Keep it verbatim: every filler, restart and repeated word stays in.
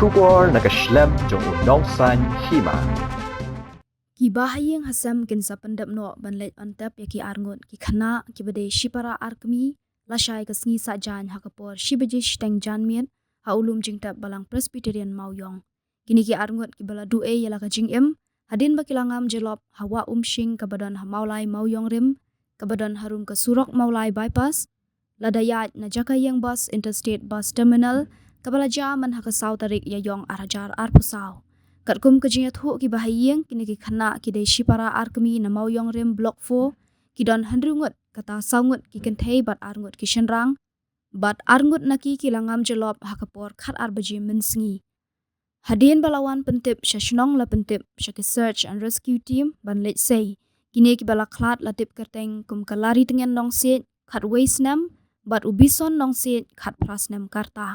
Khubor na ka shlem jong u nongsan hima. Ki bahaïing hasem kin sa pyndep noh ban leit ban tep ïa ki arngut ki khynnah kiba dei shipara arkmie lashai ka sngi Saitjaiñ ha ka por shi baje shiteng janmiet ha u lum jingtep Balang Presbyterian Mawïong. Kine ki arngut kiba la duh ei ïa la ka jingim hadien ba ki la ngam jyllop ha Wah Umshing kaba don ha Mawlai Mawïong Rim, kaba don harum ka surok Mawlai Bypass, lada ïaid na jaka ïeng bus Interstate Bus Terminal, kaba la jia man ha ka saw tarik Ïaiong ar hajar arphew saw. Katkum ka jingïathuh ki bahaïing, kine ki khynnah ki dei shipara arkmie na Mawïong Rim Block four, ki don hynriew ngut, kata saw ngut ki kynthei bad ar ngut ki shynrang, bad ar ngut na ki ki la ngam jyllop ha ka por khatar baje mynsngi. Hadien ba la wan pyntip sha shnong la pyntip sha ki search and rescue team ban leit sei. Kine kiba la khlad la tip kyrteng kum ka Laritngen Nongsiej, khatwei snem, bad u Bison Nongsiej, khatphra snem ka rta.